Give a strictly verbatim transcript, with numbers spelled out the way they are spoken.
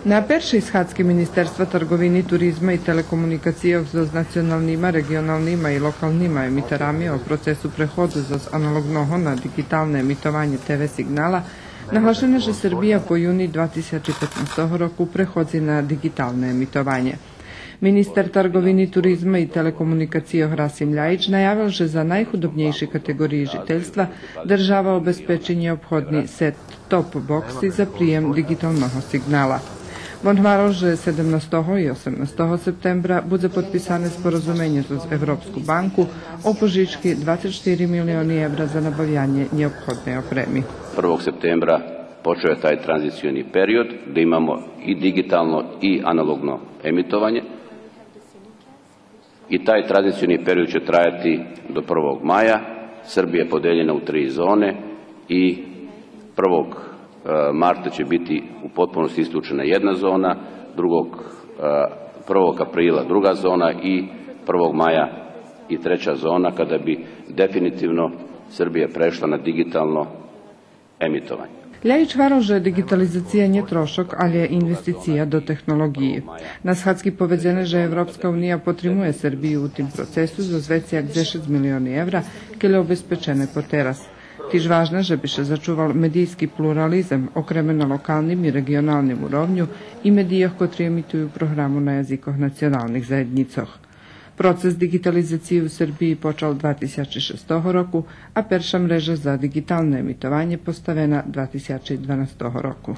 На першей схадзки Министерства тарговини, туризма и телекомуникацийох зоз националнима, реґионалнима и локалнима емитерами о процесу преходу зоз аналоґного на диґиталне емитованє Т В сиґнала наглашене же Сербия по юни два тисячи петнастого року преходзи на диґиталне емитованє. Министер тарговини, туризма и телекомуникацийох Расим Љајич наявел же за найхудобнєйши катеґориї жительства держава обезпечи нєобходни сет-топ бокси за приєм диґиталного сиґнала. Вон гварел же седемнастого и осемнастого септембра будзе подписане споразуменє зоз Европску банку о пожички двацец штири милиони евра за набавянє нєобходней опреми. Prvog septembra počeo je taj tranzicionalni period gde imamo i digitalno i analogno emitovanje. I taj tranzicionalni period će trajati do prvog maja. Srbija je podeljena u tri zone i prvog, e, marta će biti u potpunosti isključena jedna zona, drugog, e, prvog aprila druga zona i prvog maja i treća zona, kada bi definitivno Srbija prešla na digitalno emitovanje. Љајич гварел же диґитализация нє трошок, але је инвестиция до технолоґиї. На схадзки поведзене же Европска уния потримує Сербию у тим процесу зоз вецей як дзешец милиони евра, кед лє обезпечене потераз. Тиж важне же би ше зачувал медийски плурализем, окреме на локалним и реґионалним уровню, и медийох котри емитую програму на язикох националних заєднїцох. Процес диґитализациї у Сербиї почал два тисячи шестого року, а перша мрежа за диґиталне емитованє поставена два тисячи дванастого року.